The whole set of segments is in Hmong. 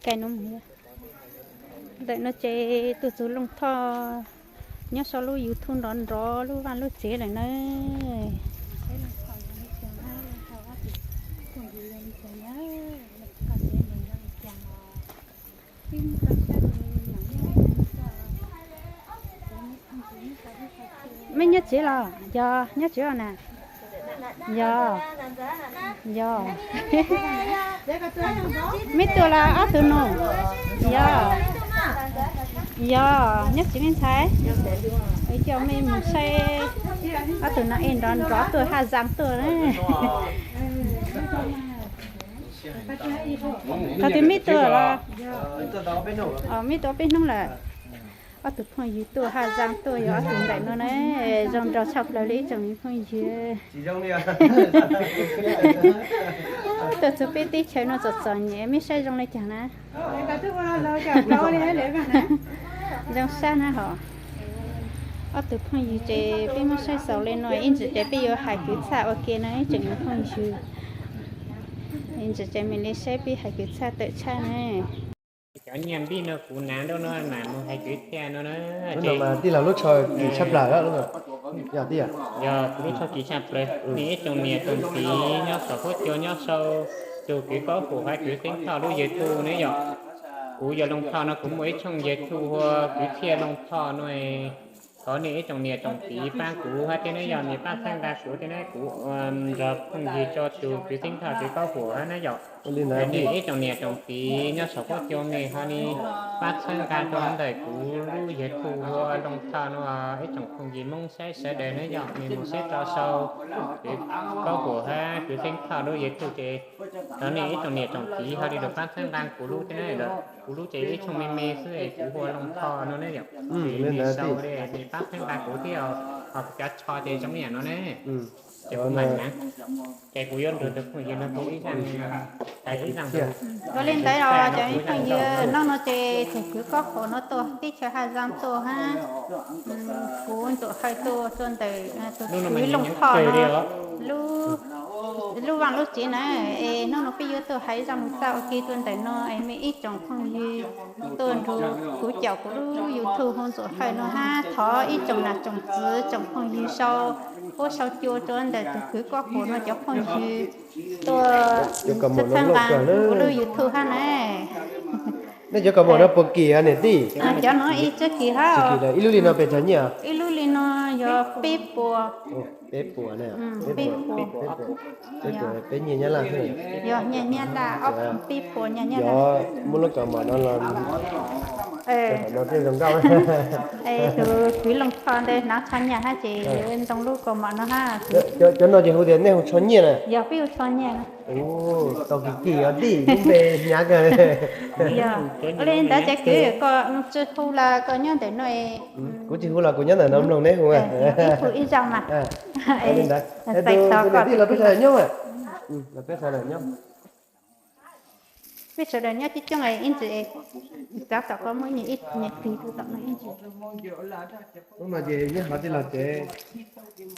Kais no mus. Ntawm no ces tus txug Looj Thoj nyob sau lub YouTube nrov nrov lub vaj lub tsev lawm na. Mej nyob tsev los? Yog, nyob tsev os na. Yog, yog. Mej tuaj los ob tug nus? Yog, yog, nyob tsev mej ntxhais. Coj mej mus saib ob tug nas ej nrov nrov tuaj haj zaj tuaj na. Qhov twg mej tuaj los? Mej tuaj peb hnub lawm. Ob tug phooj ywg tuaj haj zaj tuaj yog ob tug ntawm no na. Zoo nraug tshaj plaws li ib tsoom phooj ywg. Tuaj txug peb teb chaws no txom txom nyem, mej saib zoo li cas na? Zoo sab na hos. Ob tug phooj ywg ces peb muab saib xaus li no, ib ntsis ces peb yuav hais kwv txhaj ua ke na ib tsoom phooj ywg. Ib ntsis ces mej li saib peb hais kwv txhaj tawm tshaj na. Cov nyiaj npij no kuv hnav nrauj no mam mus hais kwv txhiaj no na. Lub no mas tij laug lub tsho kim tshaj plaws. Yog tij, yog kuv lub tsho kim tshaj plaws. Nej ib tsoom niam tsoom txiv nyob saum huab cua nyob sau tus kwv Kaub Huam hab kwv Xeeb Thoj lub YouTube ne yom. Kuv yog Looj Thoj no, kuv muaj ib tshooj YouTube hu ua Kwv Txhiaj Looj Thoj no. Thov nej ib tsoom niam tsoom txiv pab kuv hab thiab ne yom, nej pab txhawb nqa kuv thiab ne, kuv nrog phooj ywg tso tus kwv Xeeb Thoj kwv Kaub Huam hab ne yom. Nej ib tsoom niam tsoom txiv nyob saum huab cua nej ho nej pab txhawb nqa rau ntawm kuv lub YouTube hu ua Looj Thoj no, ib tsoom phooj ywg Hmoob saib sawv daws ne yom, nej mus saib tso sau kwv Kaub Huam hab kwv Xeeb Thoj lub YouTube ces thov nej ib tsoom niam tsoom txiv ho li lus pab txhawb nqa kuv lub thiab ne. Kuv lub ces ib tshooj me me xwb es kuv hu ua Looj Thoj no ne yom. Ces nej sau li nej pab txhawb nqa kuv thiab, ho kuv cov tsho ces zoo li yam no ne. Ces kuv mam hnav, ces kuv yuav nrug tus phooj ywg no hu ib zaj, hais ib zaj. Ua li ntawd os cov phooj ywg, hnub no ces tus kwv Kaub Huam no tuaj teb chaws Haj Zaj tuaj hab, kuv Ntxuam Hawj tuaj rua ntawm tus kwv Looj Thoj no lub vaj lub tsev na. Es hnub no peb yuav tuaj hais zaj lug txaj ua ke rua ntawm no es mej ib tsoom phooj ywg tuaj nrug kuv caum kuv lub YouTube hu Ntxuam Hawj no hab, thov ib tsoom nam tsoom txwv tsoom phooj ywg sau huab sau cua rua ntawm tus kwv Kaub Huam no cov phooj ywg tuaj txhawb nqa kuv lub YouTube hab na. Nej cov kaus mom no puas kim niam tij? Cov no ib txwb kim hab. Ib lub li no pes tsawg nyiaj? Ib lub li no yog peb puas. Peb puas, peb puas, peb nyiaj Nyab Laj. Yog nyiaj Nyab Laj, peb puas nyiaj Nyab Laj. Muab lub kaus mom no los, no thiaj zoo nkauj. Tus kwv Looj Thoj ntawd hnav tsho nyiaj hab ces ntoo lub kaus mom no hab. Cov no ces hu tias nej hu tsho nyiaj na? Yog peb hu tsho nyiaj. Tau kim kim os tij, lub npe hnyav kawg. Ua li ntawd ces kwv koj tsis hu los koj nyob ntawm no. Kuv tsis hu los kuv nyob ntawm no mloog neb hu. Ib hu ib zaug mas. Ua li ntawd, tus niam tij los peb sawv daws nyob. Peb sawv daws nyob coob coob ib ntsis, txav tom koj muaj ib nyuag ib nyuag tig tom no ib ntsis. Hnub no ces nyob hov tij laug tsev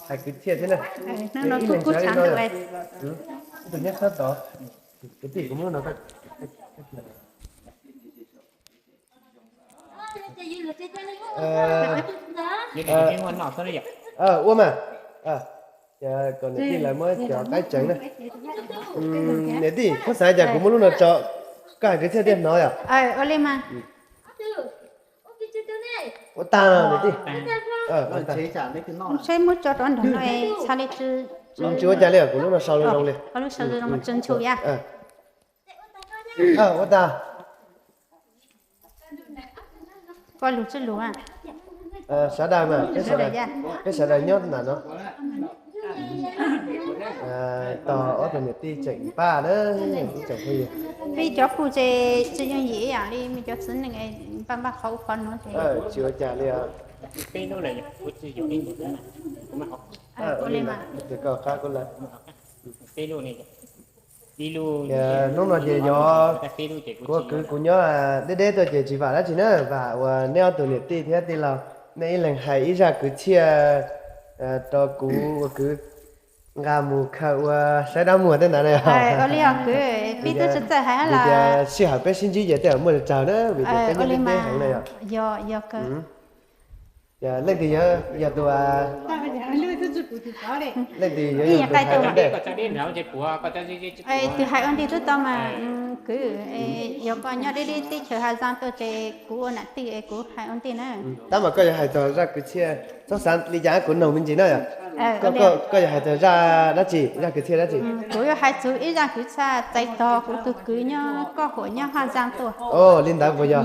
hais kwv txhiaj thiab na. Hnub no kub kub tshav ntawd. Tus nyob sab tod, kwv tij kuv muab no. Ua mas, kom niam tij lawv muab cov qaib tseev na. Niam tij, koj xav cas kuv muab lub no tso, koj hais kwv txhiaj thiaj hnov yom. Ua tag niam tij. Seb muab tso rau nram no txhaj li. Tsis ua cas li, kuv lub no sau zoo li. Lub sau zoo tsis nchuv yam. Ua tag. Koj lug tsis lug? Sawv daws mas, peb sawv daws nyob ntawm no. Tos ob tug niam tij tseem npaj na, ib tsoom phooj ywg. Peb cov phooj ywg tsis yooj yim ib yam li mej cov txiv neej npaj npaj qhov ub qhov no ces. Tsis ua cas li os. Peb lub lawm, kuv tsis yuav ib mus. Ua li mas. Koj qab kuv lawm. Peb lub ne. Hnub no ces yog kuv kwv kuv nyob deb deb tuaj ces tsis vam dab tsi na, vam uas neb ob tug niam tij thiab tij laug nej ib leeg hais ib zaj kwv txhiaj rau kuv ua kwv nqa mus khaws ua saib dab muag tej ntawd na. Ua li os kwv, Pib twb tsis txawj hais vim tias sij hawm peb sib ntsib ces tej zaum muaj tsawg na, vim tias peb nyob deb deb heev na yom. Yog, yog kawg. Leej twg yog tus, leej twg yuav, tus hais ua ntej twb tau mas, kwv, yuav koj nyob deb deb teb chaws Has Zaas tuaj ces kuv ua nam tij es kuv hais ua ntej na. Tab mas koj yuav hais txog zaj kwv txhiaj, txhob xav li cas kuv noog me ntsis na yom. Koj yuav hais txog zaj dab tsi, zaj kwv txhiaj dab tsi? Kuv yuav hais txog ib zaj kwv txhiaj txais tog kuv tus kwv nyob Koj Huam nyob Has Zaas tuaj. Li ntawd puas yog?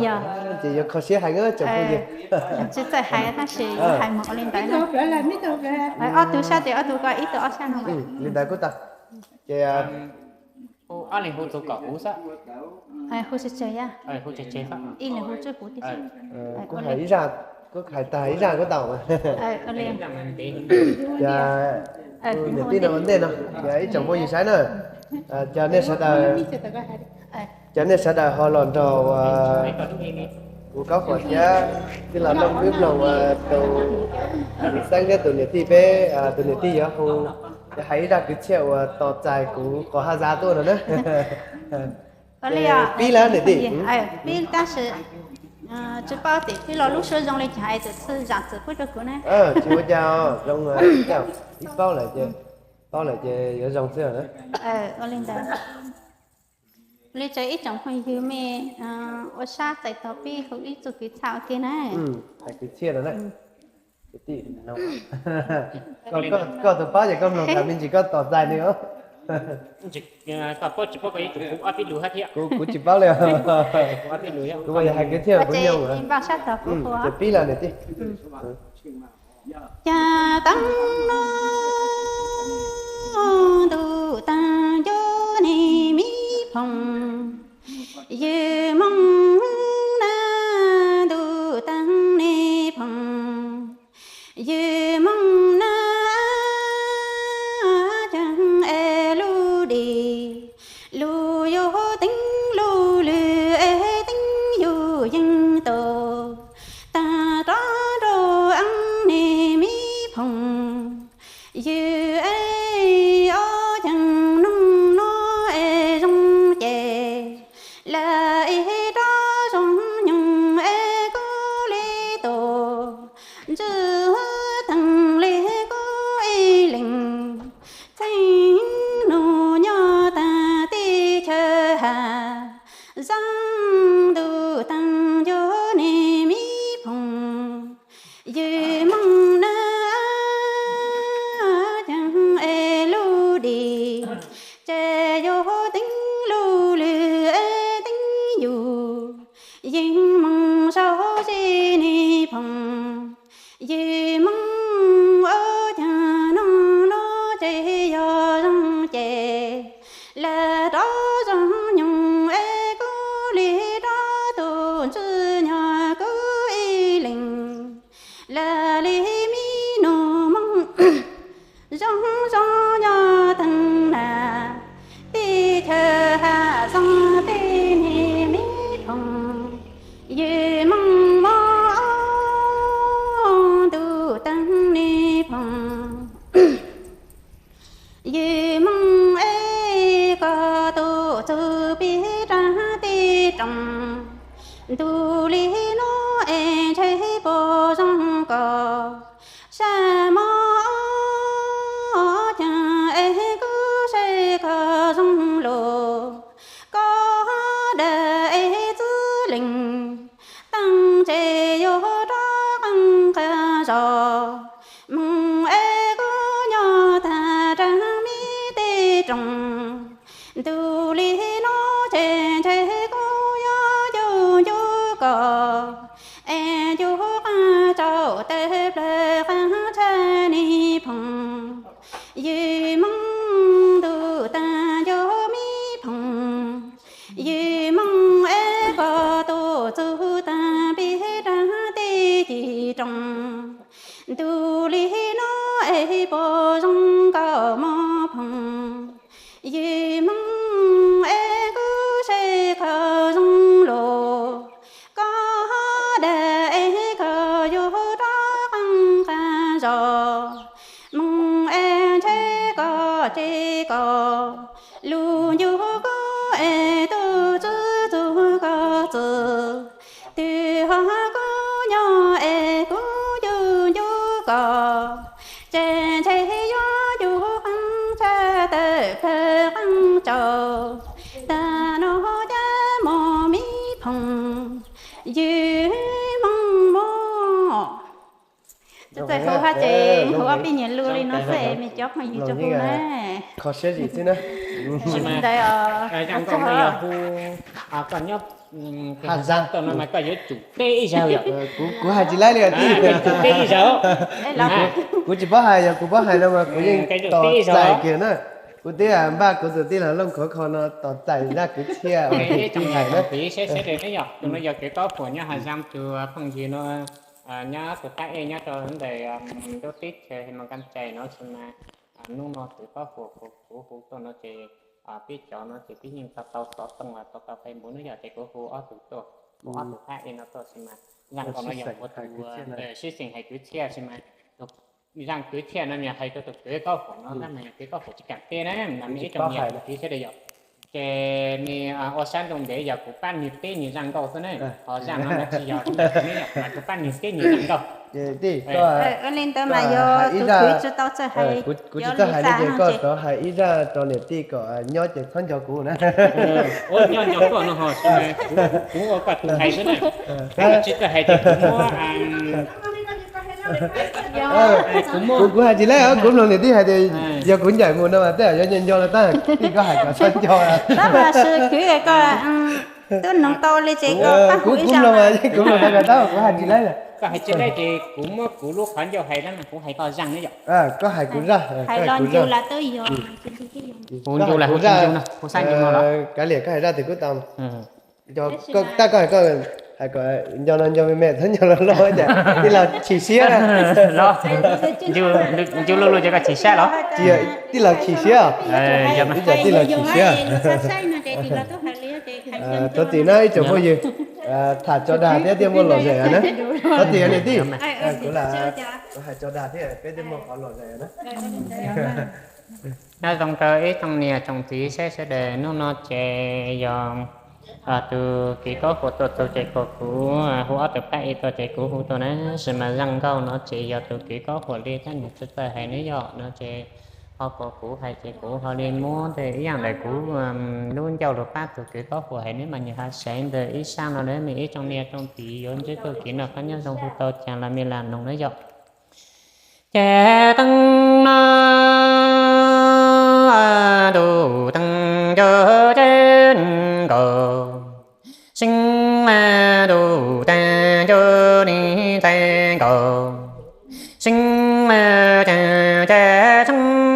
Ces yuav kho siab hais na tsoom phooj ywg. Tsis txawj hais tab sis yuav hais mus ua li ntawd na. Ob tug sab tes ob tug ko ib tug ob sab no. Li ntawd kuj tau. Ces hu txog kom kuv xwb. Hu tseg tseg, ib leeg hu tseg kuv tiag. Kuv hais ib zaj, kuv hais tag ib zaj kuj tau. Ces niam tij no ua ntej no, ces ib tsoom phooj ywg saib na, cov nej sawv daws, cov nej sawv daws ho los nrog kuv Koj Huam thiab tij laug Looj wb mloog tus xeeb thiab tus niam tij peb, tus niam tij yuav hu, yuav hais ib zaj kwv txhiaj uas tos txais kuv qhov Has Zaas tuaj no na. Pib lawm niam tij. Pib tab sis tsis paub tias pib los lub suab zoo li cas es tus txhua zaam txim pub rau kuv na. Tsis ua cas, zoo, ib paub lawm ces, paub lawm ces yuav zoo xwb na. Ua li ntawd. Li tseem ib tsoom phooj ywg mej ua sab txais tog pib hu ib txoj kwv txhiaj ua ke na. Kwv txhiaj no na. Koj tus paub ces koj mloog tas me ntsis koj tos txais nws os. Kuv tsis paub li. Kuv yog hais kwv txhiaj kuv nyob npaj sab tog kuv hu ces pib lawm niam tij. Cas taag no ntuj taag ncu ne me phooj, ywg moog na ntuj taag ne phooj, ywg moog na caag es lub dig lug yuav teeb lug lwg es teeb yug yeej tau taag rov rau eeb ne me phooj, ywg es ob caag noog no es zoo ces lawv ib rov zoo nyoog es kuv li tus ntswg teeg li kuv ib leeg. Txheej nug nyob taag teb chaws Has Zaas ntuj taag ncu ne me phooj, ywg moog na caag es lub dig ces yuav teeb lug lwg es teeb yug yeej moog saib zig ne phooj, ywg moog ob caag noog no ces yog zoo ces lawv rov zoo nyoog es kuv li rov tus ntswg nyob kuv ib leeg. Lawv li me nug moog zoo zoo nyob taag na teb chaws Has Zaas teb ne me phooj, ywg moog mob ntuj taag ne phooj, ywg moog es koj tub txug peb rab teb roog, ntuj li no es ntshe puas zoo koj sab mob caag es kuv saib koj zoo lug, koj dawb es txwj leeg taag ces yuav rov qeej qab zog moog es kuv nyob taag rab me teb roog, ntuj li no ces ntshe kuv yuav ncu ncu koj Ywg Hmoob Muaj. Txawm hu hais ces hu ob peb nyuag lus li no xwb es me cov phooj ywg tsoom kuv na. Kho siab zim xwb na. Ntawd os, koj nyob Hav Zaas no mas koj yuav tsum teb ib zaug yom. Kuv hais tsis laib li os tij. Tsum teb ib zaug. Kuv tsis paub hais, yog kuv paub hais no mas kuv yeej tos txais kiag na. Kuv twb npaj kuv tus tij laug Looj Khov Kho no tos txais zaj kwv txhiaj uas tus tij hais na. Saib sawv daws ne yom, tus no yog kwv Kaub Huam nyob Hav Zaas, tus phooj ywg no nyob tus qab ej nyob rau ntawm lub teb chaws Hmoob Kaj Cai no xwb mas. Hnub no kwv Kaub Huam kuv hu tuaj no ces peb cov no ces peb yeej tau tau xov tooj los tau tau Facebook na yom, ces kuv hu ob tug tuaj, hu ob tug qab ej no tuaj xwb mas. Zaj nkaus no yog ua tus sib xeem hais kwv txhiaj xwb mas. Zaj kwv txhiaj no nws hais rau tus kwv Kaub Huam no tab mas yog kwv Kaub Huam tsis kam teb na, mas me ib tsoom niam txiv sawv daws yom. Ces nws ua sab ntoo ntev yog kuv pab nws teb nws zaj nkauj xwb na. Ho zaj no mas tsis yog, mas kuv pab nws teb nws zaj nkauj. Ua li ntawd mas yog tus kwv tsis tau txawj hais, kuv tsis txawj hais li ces koj rov hais ib zaj rau niam tij kom nyob ces txhob nco kuv na. Nyob nco koj no ho, kuv ua koj tus hais xwb na. Tsis txawj hais ces kuv muab Kuv, kuv hais tsis laib os, kuv mloog niam tij hais tias yog kuv ncaim mus no mas tej zaum yuav nco nco no tab sis koj hais kom txhob nco. Tab mas kwv koj twb noog tau li ces koj pab hu ib zaj. Kuv mloog mas yeej kuv mloog tau tab kuv hais tsis laib. Koj hais tsis laib ces kuv muab kuv lub qhov ncauj hais tab mas kuv hais koj zaj na yom. Koj hais kuv zaj, hais los ncu los twb yog. Kuv ncu los kuv xab ncu no los. Kav liam koj hais zaj twg kuj tau. Tab koj hais, koj hais kom nco no nco me me, txhob nco los loj cas tij laug chim siab na. Los, ncu loj loj ces koj chim siab los? Tij laug chim siab os. Ib co tij laug chim siab. Thov txim na ib tsoom phooj ywg, tham tso dag thiab thiaj muaj lom zem na. Thov txim niam tij, kuv lam hais tso dag thiab peb thiaj muaj qhov lom zem na. Nyob zoo rau ib tsoom niam tsoom txiv sawv daws, hnub no ces yog tus kwv Kaub Huam tuaj txog ces kom kuv hu ob tug pab ej tuaj ces kuv hu tuaj na, tab sis mas zaj nkauj no ces yog tus kwv Kaub Huam li thiab nws txawj txawj hais ne yom no ces ho kom kuv hais ces kuv ho li muab ntawm ib yam ntawm kuv lub ncauj lus pab tus kwv Kaub Huam hais ne mas nws ho seev ntawm ib sab no na, nws ib tsoom niam tsoom txiv yuav ntsib txuj kev noj qab nyob zoo hu tau cas los me lam noog na yom. Ces teeb no ntuj teeb ncu ces nkaus, seeb ntuj teeb ncu ni ntxhais nkaus, seeb ces ces seeb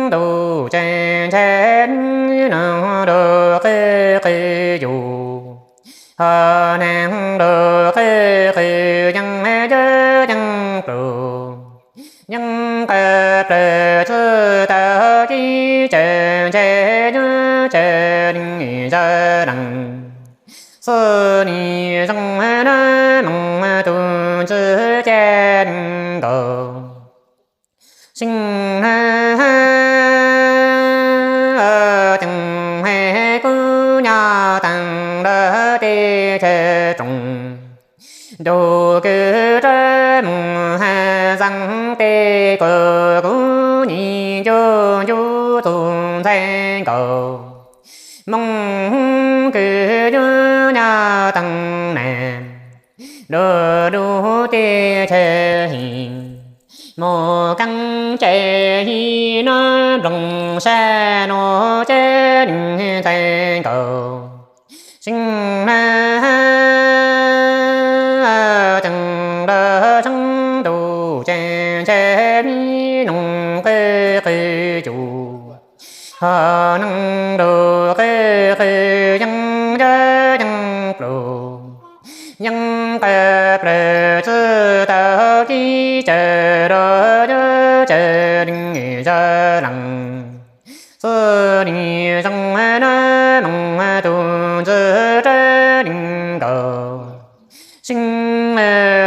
ntuj ces ntxhais no ntuj qw qw yus, ho neeg ntuj qw qw yeej yeej yeej pluj, yeej qw pluj txij tau tib tsaws ntxhais nyob tsaws neeg zaj lees, xwb nim zoo na moog tus ntxhais ces nkaus. Seeb ceeb hais kuv nyob taag lawm teb chaws rooj, ntuj kws rov moog hab zaaj teb kws kuv nyiam ncu ncu tug ntxhais nkaus. Moog kws yug nyob taag naag lug lug teb chaws him, moog kaab ces him nub nploog sab nub ces neeg ntxhais nkaus. Seeb hab ceeb lawm seeb ntuj ces ntxhais mi noog qw qw yus, ho neeg ntuj qw qw yeej yeej yeej pluj, yeej qw pluj txij tau tib tsaws rau teb chaws neeg zaj lees, xwb nim zoo na moog tug ntxhais rov neeg nkaus. Seeb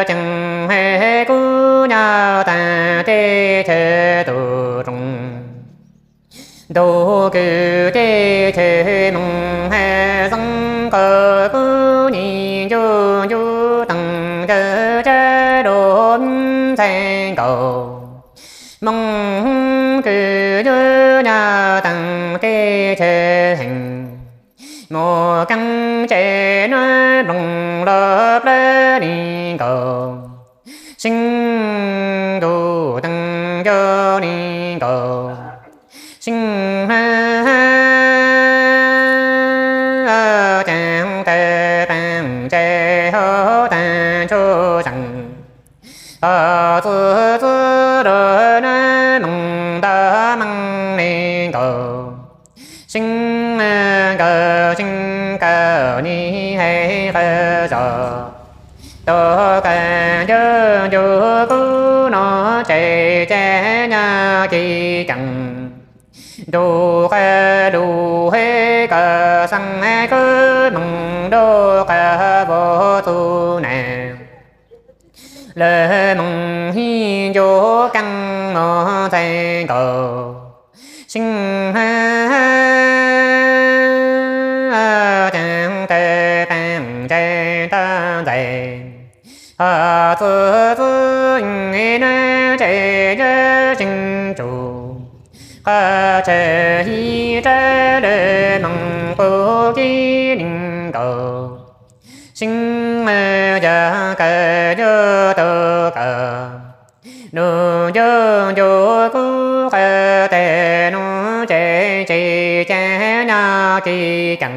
ceeb hais kuv nyob taag teb chaws tug rooj, ntuj kws teb chaws moog hab zaaj kws kuv nyiam ncu ncu taag caw caw lug ntxhais nkaus. Moog kws yug nyob taag teb chaws heev, moog keeb ces nub mloog los plab li nkaus, sib ntuj teem nco li nkaus, sib hmab cav tes peem ces hauv tag ntsuj zeem. Txi txi rau nub moog nta meej li nkaus, sib nkaus sib kaum nib hais qas zos, tau kawg nco ncu kub no ces caj nyab kis keem, ntuj qas lug hab kawg xeeb kub moog ntuj qas vau txug nas. Lawv moog hij ncu keeb moog ntxhais nkaus, sib hmab cav tes peem ces tau ntxais. Ho txi txi nub ces yog sib tsug, qhov chaw hij rab lawv moog pub kib li nkaus, sib yog kawg yuav tau kawg. Nub ncu ncu kub qas tes nub ces tsis caj nyab kis keem,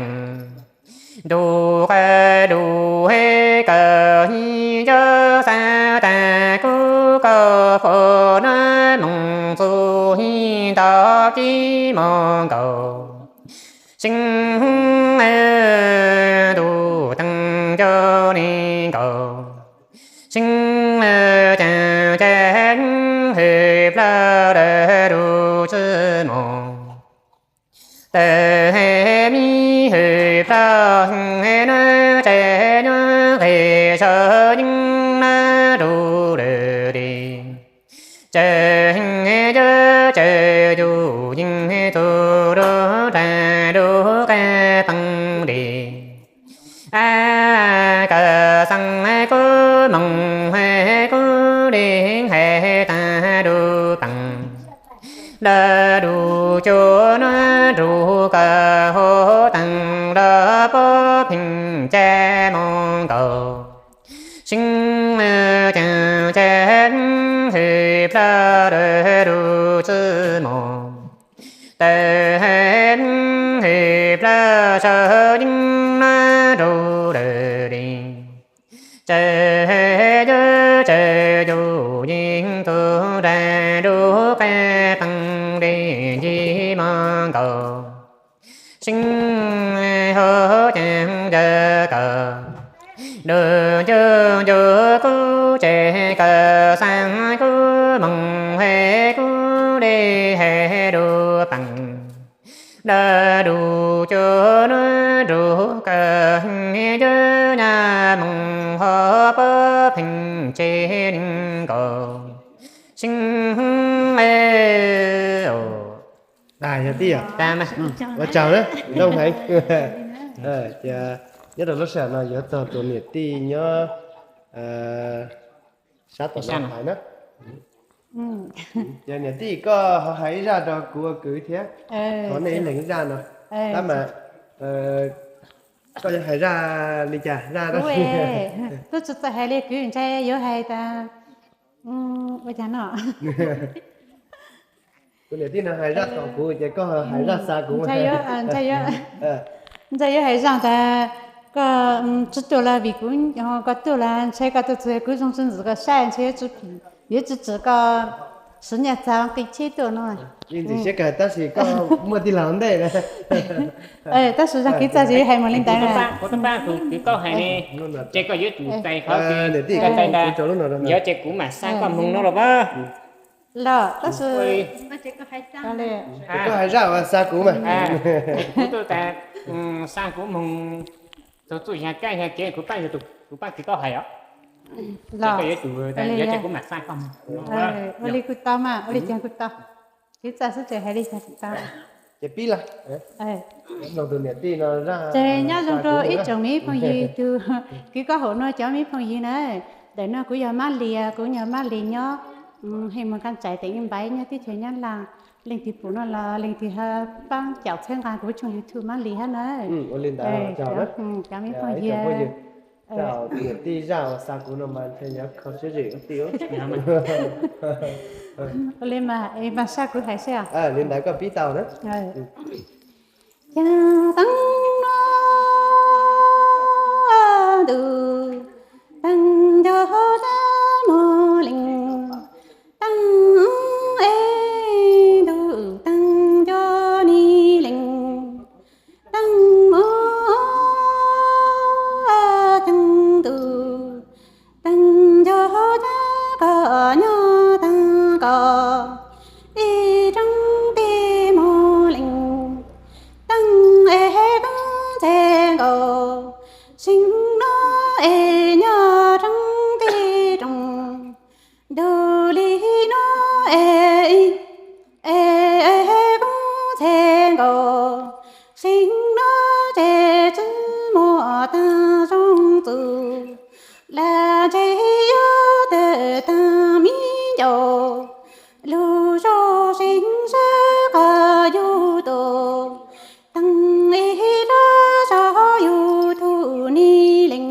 ntuj qas lug hab kawg hij yog xav tag kub koj pum nub moog txug hij nto kib moog nkaus, sib ntuj teem nco li nkaus, sib cav ces hwm plab lawv lug tsi moog. Tawg hab mi hwm plab hab nub ces nub qis saum yeeb nab rug lawm li. Tsaws hab yog tsaws yug yeej txug lug rag lug qab peeb li. Ab, kawg xeeb kub moog hab kub li hais tag lug peem. Lawv lug cuag nub nrug kawg hauv teem los puab pheej caj moog nkaus, sib cav ces hwm plab lawv lug tsi moog. Tawg hab hwm plab saum yeeb nab rug lawm li. Tsaws hab yog tsaws yug yeej txug rag lug qab peeb li ncig moog nkaus, sib hab ces yog kawg. Lug ncu ncu kub ces kawg xeeb kub moog hab kub li hais lug peem. Lawv lug cuag nub nrug kawg yug nyab moog hab puab pheej tsi li nkaus, sib hab Ua tsaug na, zoo heev. Ces nyob rau lub sij hawm no yuav txog tus niam tij nyob sab tom no hais na. Ces niam tij koj ho hais ib zaj rau kuv ua kwv thiab, thov nej ib leeg ib zaj no. Tab mas koj yuav hais zaj li cas, zaj dab tsi? Kuv tsis txawj hais li, kwv ntshai yuav hais tas ua cas no. Kuv niam tij no hais zaj tom kuv ces koj hais zaj xa kuv. Ntshai yuav hais zaj tas koj tsi tuaj los vim kuv, koj tuaj los ntshai koj tuaj txug kuv zoo tsi ntxim koj saib, ntshai yuav tsi tsim koj siv nyaj txag qi cheb tuaj no. Ntxim siab kawg tab sis koj muaj tij laug ntej. Tab sis zaj kwv txaj tsis hais mus li ntawd. Kuv tub pab tus kwv Kaub hais ne, ces koj yuav tsum txais qhov niam tij, yog ces kuv mam xa koj moog no los pab. Los tab sis koj hais zaj uas xa kuv mas. Kuv tuaj tas xa kuv moog txug txuj yag kab yag kev, kuv pab yog tus, kuv pab kwv Kaub hais os. Los koj yuav tsum, yog ces kuv mam xa koj moog. Ua li kuj tau mas, ua li ces kuj tau. Kwv txaj xwb ces hais li cas kuj tau. Ces pib lawm. Ces nyob zoo rau ib tsoom me phooj ywg, tus kwv Kaub Hauv no cov me phooj ywg na. Ntawm no kuv yog Mab Lis, kuv yog Mab Lis nyob Hee Moos Kab Tsais, teem Yeej Npaiv nyob teb chaws Nyab Laj. Leej twg pum no los leej twg ho paab caum txhawb nqaa kuv lub tshooj YouTube Mab Lis hab na. Ua li ntawd cov me phooj ywg, tij zaj uas xa kuv no mas ntshe yuav kho siab zim ua tij. Ua li mas es mas sab kuv hais seb os. Li ntawd koj pib tau na. Yog teeb no ntuj, teeb nco sab muag leej, teeb es ntuj, teeb nco ni leej, teeb muag teeb ntuj, teeb nco sab koj nyob teeb koj, ib roob tij muag leej, teeb es kub txheej nkaus, seem no es nyob roob tij rooj, ntuj li no es, es kub txheej nkaus, seem no ces tsi muaj taag zoo txug, laj ntshe yuav tawg taag mi ncaus, lug zog seem sab koj yug tug, teeb es rov zog yug tug ni leej,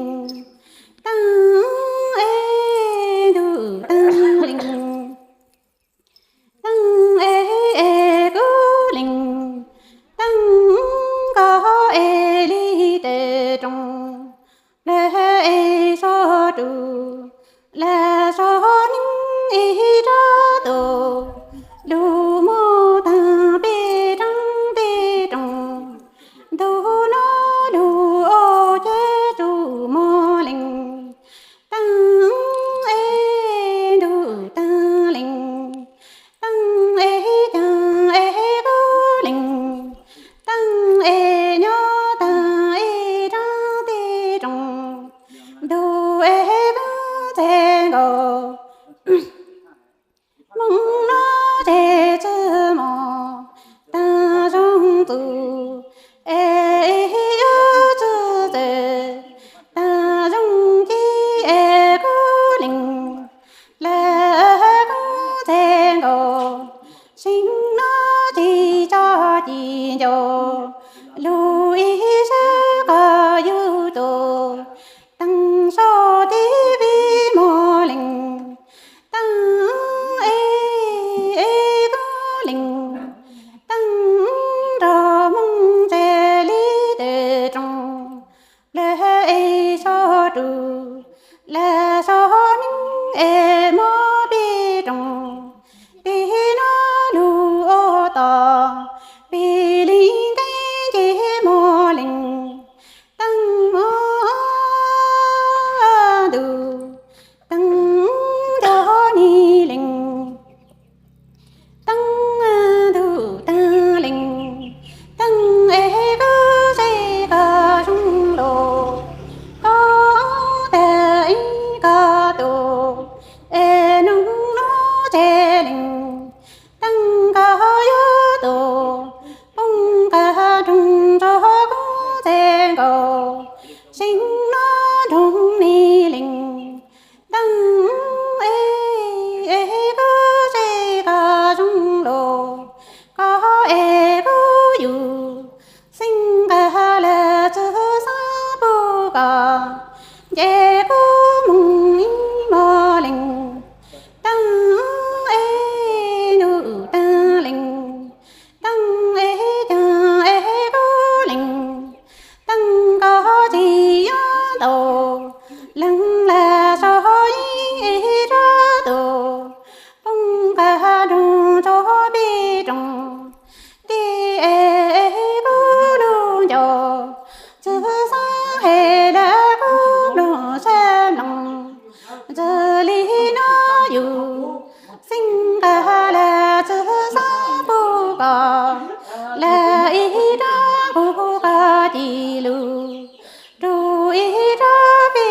teeb es ntuj teeb leej, teeb es es kub leej, teeb koj es li tawg rooj, lawv es sab rug, laj sab neeb es rov tug, lug muag taag peb roob tij rooj, ntuj no lug ua cab tsug muag leej, teeb es ntuj teeb leej, teeb es caag es kub leej, teeb es nyob taag ib roob tij rooj, ntuj es kub txheej nkaus, moog no ces tsi muaj taag zoo txug, es yuav tsi txawj taag zoo ci es kub leej, laj kub txheej nkaus, seem no tsi tso ci ncaus, lug ib sab koj yug tug, teeb sab tij peb muag leej, teeb es es kub leej, teeb nrog moog ntseg li tawg rooj, lawv es sab rug, laj sab neeb es muab peb rooj, tij no lug ua tog, peb leej teeb ces muag leej, teeb muag ntuj, teeb nco ni leej, teeb ntuj teeb leej, teeb es kub txheej koj zoo lug, koj tag ib koj tug, es noog no tseg leej, teeb koj yuav tug, poob kag rooj tso kub txheej nkaus, seem no nroog ni leej, teeb es es kub txheej koj zoo lug, koj es kub yug, xeeb kag laj tsi xaav pub koj, nce kub moog ib muag leej, teeb es ntuj teeb leej, teeb es caag es kub leej, teeb koj tsi yuav tau, leej laj sab yeej es rov tug, poob kag rooj tso peb rooj, tij es kub lug ncaus, tsi xaav es laj kub lug sab mloog, tsi li no yug, xeeb kag laj tsi xaav pub koj, laj ib rab pub koj ci lug, rug ib rab peb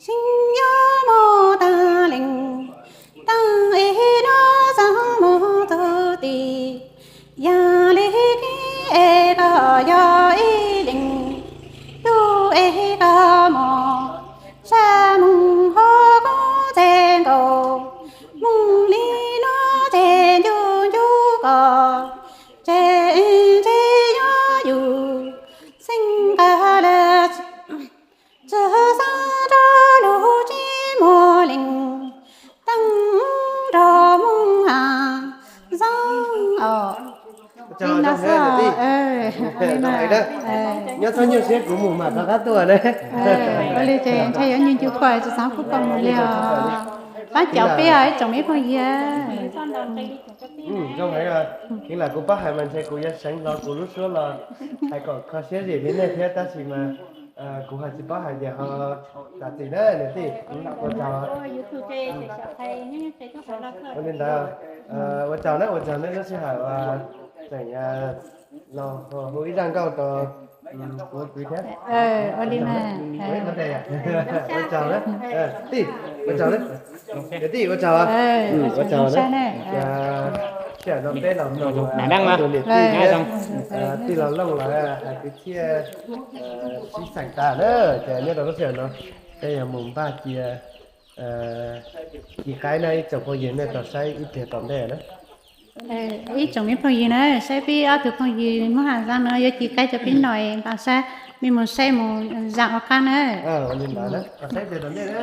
Tseem yuav mus tag leej, tag ib hnub xeeb mus txog tid. Yog li kib es koj yog ib leeg, yus es koj mus, sab mus hauv koob txij nkaus, mus li no ces ncu ncu koj, ces ntshe yuav yus xeeb nqa lawm. Txawm xeeb rau lub tsev muag leej, teeb rau Hmoob Am Xeeb os. Li no xwb. Nyob txhob nyuaj siab, kuv mus mam rov qab tuaj na. Ua li ces ntshe yuav ncu ncu koj tsis xav pub koj mus li os. Pab caum peb os ib tsoom me phooj ywg. Zoo heev. Kheev lam kuv pab hais mas ntshe kuv yuav seev hlo kuv lub suab los hais kom kho siab zim li nej thiab, tab sis mas kuv hais tsis paub hais tias ho zam txim na niam tij. Ua tsaug. Ua li ntawd, ua tsaug na, ua tsaug nej lub sij hawm uas tseem los hu ib zaj nkauj rau kuv kwv thiab. Ua li na. Ua tsaug na. Tij, ua tsaug na. Niam tij, ua tsaug. Ua tsaug na. Sij hawm no peb los mloog tus niam tij thiab tij laug Looj lawv hais kwv txhiaj sib xeem tas na, ces nyob rau lub sij hawm no peb yuav mus npaj cia ci qaib na ib tsoom phooj ywg nej tau saib ib pliag tom ntej na. Ib tsoom me phooj ywg na, saib peb ob tug phooj ywg Hmoob Ham Xeeb no yuav ci qaib rau peb noj es nqa saib, mej mus saib mus zam ua qab na. Ua li ntawd na, saib ib pliag tom ntej na.